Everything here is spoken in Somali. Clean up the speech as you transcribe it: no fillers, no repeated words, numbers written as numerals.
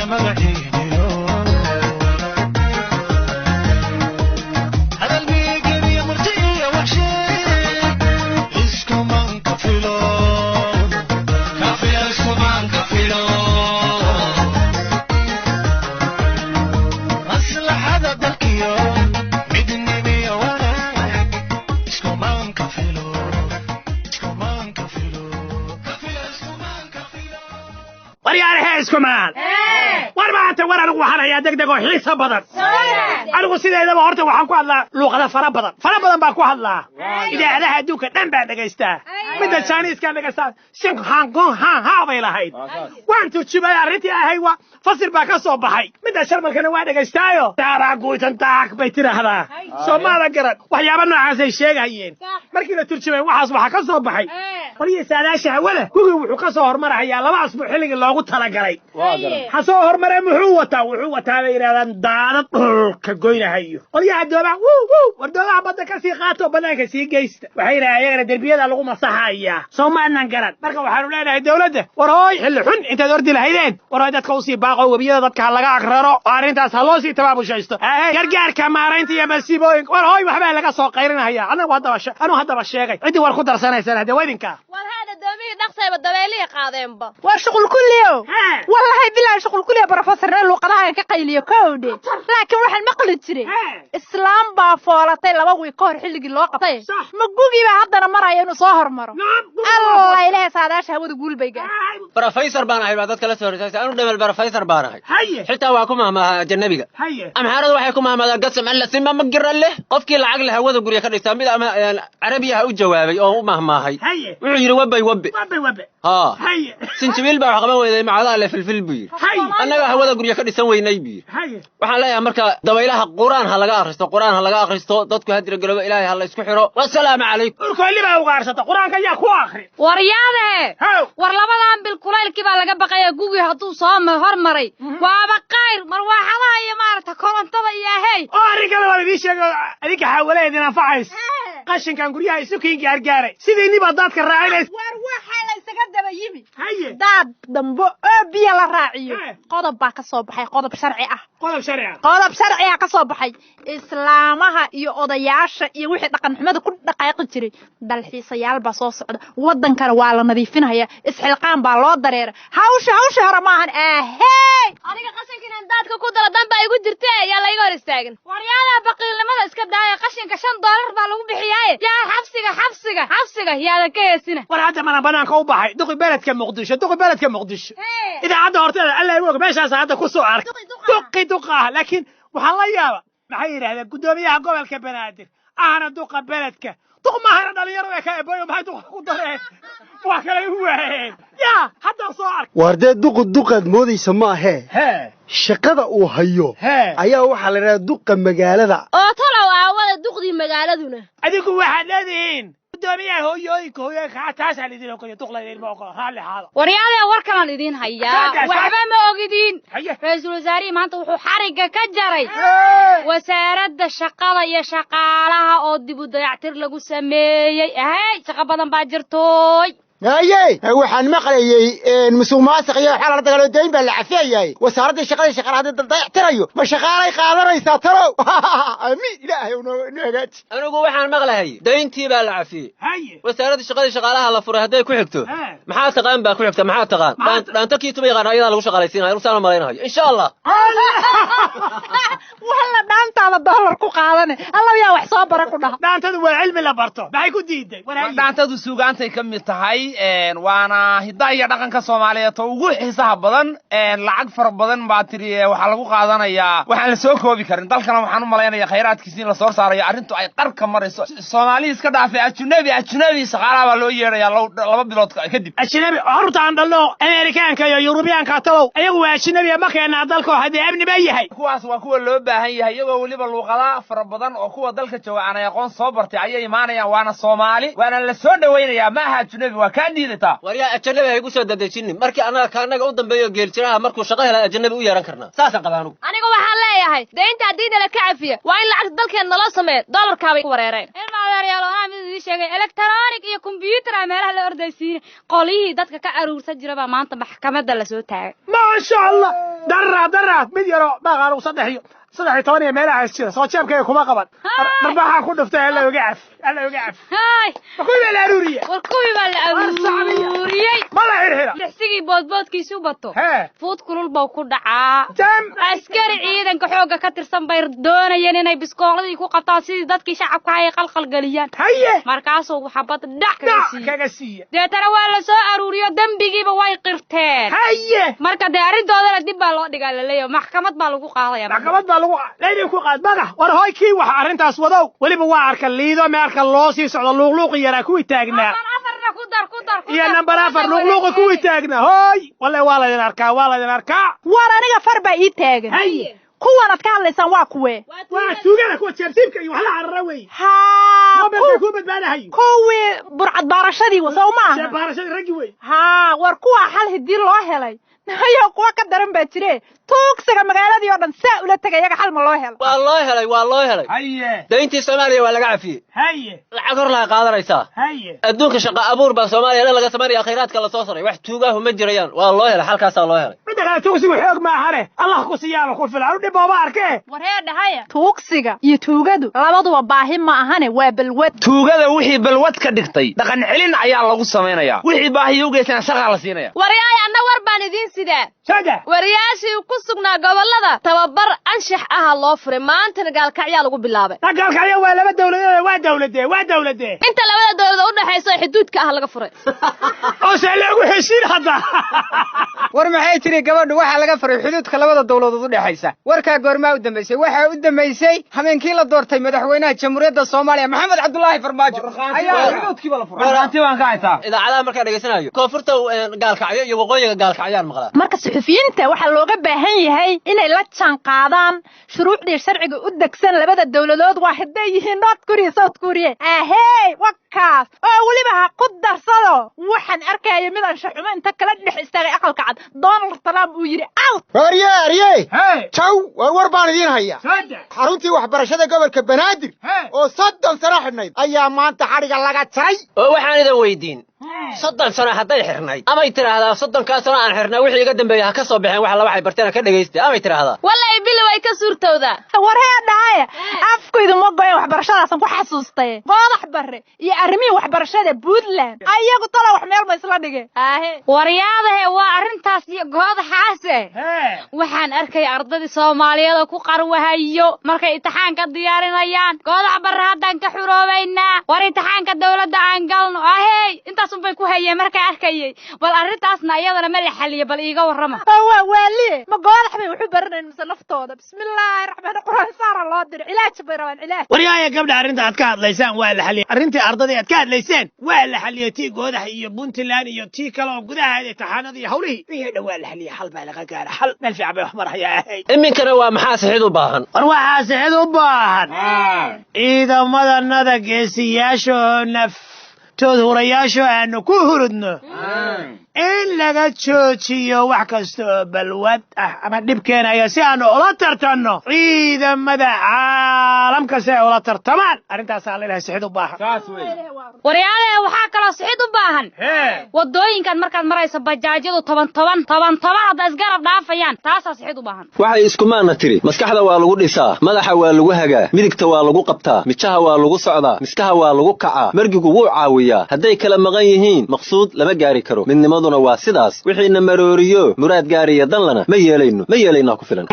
Magaciidiyo hadal miigeliya murti iyo waxsheeg iskumanka filo kafilo iskumanka filo maslaxada dalkiyo midnimiyo wanaag iskumanka filo iskumanka filo kafilo iskumanka filo. Waryaalahe, iskumaan war maanta war anigu waxaan hayaa deg deg oo xiiso badan. Anigu sideedaba horta waxaan ku hadlaa luuqada fara badan, fara badan baan ku hadlaa. Idaacadaha adduunka dhan baan dhegaystaa. Midda Jiniiskaan dhegaystaa, sin han gon han ha bay lahayd, waan turjumay arrintii ahay, waa fasir baa ka soo baxay. Midda Jarmalkana waa dhegaystaayo, daaraa guten Tag bay tidhaahdaa, soomaada garan. Waxyaaba noocaasay sheegayeen markii la turjumay, waxaas waxaa ka soo baxay qolyihii saadaasha hawada, gugii wuxuu ka soo hormarahayaa 2 asbuuc xilligii loogu talagalay. Ha soo hormaree, muxuu wataa? Wuxuu wataa bay yidhahdaan daadad dhulka goynahayo. Qolyaha doomaha wuu wuu war doomaha badda ka sii qaato, banaanka sii geysta, waxay yidhahdaan iyagana derbiyada lagu masaxayaa, soo ma adnan garan. Marka waxaanu leenahay dowladda, war hooy, xilli xun intaad ordi lahaydeen, war hooy, dadka usii baaqo, webiyada dadka ha laga agraro oo arrintaas ha loo sii tabaabushaysto. Gargaarka maaraynta iyo masiibooyinka, war hooy, waxbaa laga soo qayrinaya. Anagu haddaba anuu haddaba sheegay ciddii war ku darsanaysaan hadde wadinka. War haada, doomihii dhaqsayba dabeelihii qaadeenba. War shuqul kulliyo, wallahi bilaa shuqul kulliyo professorna luuqadaha ka qayliyo kowdhe, laakiin waxaan maqli jiray islaam baa foolatay 2 wiig ka hor xilligii loo qabtay. Ma gugii baa haddana maraya inuu soo hormaro? Allah ilaahay, saadaasha hawada guul bay gaar. Professor baan ahay baa dadka la soo hortaagtay. Anu dhamel professor baan ahay. Xitaa waa ku mahmaaha ajanabiga. Amxaarada waxay ku mahmaadaan gasam alla sima ma gira leh, qofkii lacag leh hawada gurya ka dhigtaa. Mid ama carabiyaha u jawaabay oo u mahmaahay, wuxuu yidhi wabay wabe. Wabe wabe. Ha, sinjibiil baa wax qaban weyday, macadaha le filfil buu yidhi. Annaga hawada gurya ka dhisan weynay buu yidhi. Waxaan leeyahay marka dabaylaha Qur'aan ha laga akhristo, Qur'aan ha laga akhristo, dadku ha diragalobo, Ilaahay ha la isku xiro. Wasalaamu calaykum. Urkooli baa ugaarsata, Qur-aanka yaa ku akhri? Waryaadahe, war labadan bil kulaylkii baa laga baqaya. Gugii hadduu soo hormaray waaba qayr marwaaxadaha iyo maaragta korontada iyo ahey. Oo arrin kale waan idiin sheegay, adinka xaawala idin anfacaysa, qashinkan guryaha isu kiin gaargaaray sidiinniba daadka raacinaysa. War waxaa la isaga daba yimi daad dambo oo biyo la raaciyo. Qodob baa ka soo baxay, qodob sharci ah. Qodob sharci ah. Qodob sharci ah ka soo baxay. Islaamaha iyo odayaasha iyo wixii dhaqan xumada ku dhaqaaqi jiray, dalxiisayaal baa soo socda, waddankana waa la nadiifinaya, isxilqaan baa loo dareera. Hawsha hawsha hore maahan ahey. Aniga qashinka inaan daadka ku dalo dan baa igu jirta, yaa layga hor istaagin. Waryaadaha, baqiilnimada iska daaya. Qashinka $5 baa lagu bixiyaaye, yaa xabsiga xabsiga xabsiga yaadan ka heesina. War hadda mana banaanka u baxay duqi beledka Muqdisho, duqi beledka Muqdisho idaacadda horteeda Alla igu og meeshaas hadda ku soo arkay duqi duqa ah, laakiin waxaan la yaaba maxay yidhahdeen guddoomiyaha gobolka Banaadir ahna duqa beledka. Duq maahana, dhalinyaro ee ka eboyo, maxay duqa ku dareen? Wax kale u waayeen yaa haddaan soo arkay. Waar dee, duqu duqaad moodaysa maahee, shaqada uu hayo ayaa waxaa la idhaha duqa magaalada. Oo talow aawada duqdii magaaladuna? Adigu waxaad leedihiin guddoomiyaha hooyooyinka, hooyooyinka taasaa laidin ogolya, duq laydinma ogola, raalli ahaada. Waryaadee, war kalaan idiin hayaa, waxba ma ogidin. Ra-iisul wasaarihii maanta wuxuu xarigga ka jaray wasaaradda shaqada iyo shaqaalaha oo dib u dayactir lagu sameeyey. Ahey, shaqo badan baa jirtooy. Haye, waxaan maqlayey musuq maasuq iyo waxaa lala dagaalo, dayn baa la cafiyayay. Wasaaraddii shaqada shaqaalaha hadda dayactirayo, ma shaqaalay qaadanaysaa talow? Amiin, Ilaahay noo hagaaji. Anigu waxaan maqlahay dayntii baa la cafiyey, wasaaradda shaqadii shaqaalaha la furay. Hadday ku xigto maxaa taqaan baa ku xigta, maxaa taqaan dhaanta kiituma yaqaan, ayadaa lagu shaqaalaysiinaya, anigu saan malaynahayo, insha Allah. Walla dhaantaada doolar ku qaadane, Alla yaa wax soo bara ku dhaha. Dhaantadu waa cilmi la barto, maxay ku diiday? Dhaantadu suugaantay ka mid tahay, waana hiddaha iyo dhaqanka Soomaaliyeed oo ugu xiisaha badan. Lacag fara badan baa tiri waxaa lagu qaadanayaa, waxaan la soo koobi karin. Dalkana waxaan u malaynaya khayraadkiisa in lasoo saarayo, arrintu ay qarka marayso. Soomaaliya iska dhaafay, ajunabi ajunabi shaqaalaha baa loo yeedhayaa 2 bilood kadib. Ajnabi carruurta aan dhalno, Ameerikaanka iyo Yurubiyaanka, talow ayagu waa ajnabiya, ma keenaa dalka haddii amni ba yahay? Kuwaas waa kuwa loo baahan yahay, iyagoo weliba luuqada fara badan oo kuwa dalka jooga aanay aqoon soo bartay ayay imaanayaan, waana Soomaali, waana la soo dhawaynayaa, ma aha ajunabi, waa kaa diidataa. Waryaa, ajanabi ha igu soo dadejinin. Markii annaga ka annaga u dambeeyo geeljiraha markuu shaqo hela ajanabi u yeeran karnaa, saasaan qabaa anugu. Aniga waxaan leeyahay deynta haddii nala ka cafiya, waa in lacagta dalkeen naloo sameeya, doolarkaabay ku wareereen. Ilma adeeryaal, anaa mid idiin sheegay, electronic. Electronic iyo computer meelaha la ordaysiin qolihii dadka ka aruursan jira baa maanta maxkamadda la soo taagay. Maasha Allah, dara dara mid yaro baqaanu 13 iyo meelaha jira soo jeebkayga kuma qaban darbaxa ku dhuftay alla uga caf alla uga caf. Hay, kuwii baa la aruuriyey, war kuwii baa la aruuriyey, ma la xirxira lixsigii boodboodkiisu bato fuud kulul buu ku dhacaa. Askari ciidanka xoogga ka tirsan bay doonayeen inay biskooladii ku qabtaan sidii dadkii shacabka ay qalqal galiyaan. Markaasuu xabad dhac kaga siiye, deetana waa la soo aruuriyo dembigiiba way qirteen. Marka dee arrintoodana dib baa loo dhigaa laleeyahay, maxkamad baa lagu qaadaya, maxkamad baa lagu leeyahay ku qaad baga. War hoy kii wax arrintaas wadow weliba waa arka liido meelka loo sii socdo luuqluuqi yaraa kuwii taagnaa iyo nambar 4 luuqluuqi kuwii taagnaa. Hoy wallahi waa laydin arkaa, waa laydin arkaa. War aniga far baa ii taagan. Kuwan aad ka hadlaysaan waa kuwee? Waa tuugada kuwa jeebsiibka iyo wax la carara wey. Haa, ku badbaadahay kuwii burcad baarashadii soo maaha, jeeb baarashadii raggi wey. Haa, war kuwa xal hidii loo helay hayo kuwa ka daran baa jire tuugsiga magaaladii oo dhan saa ula tegay iyaga xal ma loo helo? Waa loo helay, waa loo helay. Dayntii Soomaaliya waa laga cafiyey. Lacag hor laga qaadanaysaa. Adduunka shaqo abuur baa Soomaaliya dhan laga samaynaya, khayraadka la soo saray wax tuugaahu ma jirayaan. Waa loo helay, halkaasaa loo helay. Midda kale tuugsigu xoog maahane, Allah ku siyaaba ku filan u dhib ooba arkee. War hee dhahaya, tuugsiga iyo tuugadu labaduba baahi ma ahane, waa balwad. Tuugada wixii balwad ka dhigtay dhaqan celin ayaa lagu samaynayaa, wixii baahi u geysana shaqaa la siinaya. Waryaay, anna war baan idiin sidaa. Wariyaashii ku sugnaa gobollada tababar anshax aha loo furay, maantana gaalkacyaa lagu bilaabay. Gaalkacyo waa laba dawladood, waa dawladee, waa dawladee inta labada dawladood u dhaxayso xuduudka ah laga furay oo see loogu heshiin hadda. War maxay tiri gabadhu? Waxaa laga furay xuduudka labada dawladood u dhaxaysa. Warkaa goormaa u dambaysay? Waxaa u dambaysay habeenkii la doortay madaxweynaha jamhuuriyadda Soomaaliya Maxamed Cabdullaahi Farmaajo ayaa xuduudkiiba la furay. Markhaanti baan ka haysaa idaacadaha markaan dhegaysanayo koonfurta gaalkacyo iyo waqooyiga gaalkacyaan maqlaa. Marka suxufiyiinta waxaa looga baahan yahay inay la jaan qaadaan shuruucdii sharciga u degsan labada dawladood, waa hadday yihiin North Korea, South Korea. Ahey, wakaas oo weliba ha ku darsado. Waxaan arkaya mid anshax xumo inta kala dhex istaagay aqalka cad Donald Trump uu yidhi out. Arye arye jaw, war war baan idiin hayaa. Xaruntii waxbarashada gobolka Banaadir oo 30 sano xidhnayd ayaa maanta xadhiga laga jaray. Oo waxaan idin weydiin, 30 sano hadday xirnayd amay tiraahdaa 30 sano aan xirnaa wixii iga dambeeyay ha ka soo baxeen wax la waxay barteen ka dhageystay amay tiraahdaa? Wallahi bili way ka suurtowdaa. War hee dhahaya, afkaydu ma goyn waxbarashadaasan ku xasuustay goodax barre iyo arrimihii waxbarashada Puntland ayagu tala wax meel ma isla dhigeen. Waryaadahe, waa arrintaas iyo goodaxaase. Waxaan arkay ardadii Soomaaliyeed oo ku qarwahayo markay imtixaanka diyaarinayaan. Goodax barre haddaan ka xuroobaynaa, war imtixaanka dawladda aan galno. Ahey, intaas unbay ku hayeen markay arkayay. Bal arrintaasna iyadana ma la xaliyo, bal iiga warrama. Waa waaliye, ma goodax bay waxu baranayn mise naftooda? Bismillaahi raxmaani quraan saara loo diray, cilaaj bay rabaan, cilaaj. Waryaaya gabdha, arrinta aad ka hadlaysaan waa la xaliyey. Arrintii ardadii aad ka hadlayseen waa la xaliyey, tii goodax iyo Puntland iyo tii kale oo gudaha imtixaanada iyo hawlihii wixii dhan waa la xaliyey. Xal baa laga gaara, xal meel fiican bay wax marayaa ahayd. Iminkana waa maxaa sixid u baahan? War waxaa sixid u baahan ciidamadanada geesiyaasha oo naftood hurayaasha aanu ku hurudno in laga joojiyo wax kasta oo balwad ah ama dhib keenaya si aanu ula tartanno ciidamada caalamka si ay ula tartamaan. Arrintaasaa leedahay sixid u baahan. Waryaalahe, waxaa kaloo sixid u baahan waddooyinkan markaad marayso bajaajyadu 10 10 10 10 hadda isgarab dhaafayaan, taasaa sixid u baahan. Waxay iskumaana tiri maskaxda waa lagu dhisaa, madaxa waa lagu hagaa, midigta waa lagu qabtaa, mijaha waa lagu socdaa, miskaha waa lagu kacaa, margigu wuu caawiyaa. Hadday kala maqan yihiin maqsuud lama gaari karo, midnimaduna waa sidaas. Wixiina marooriyo muraad gaariya danlana ma yeelayno, ma yeelaynaa ku filan.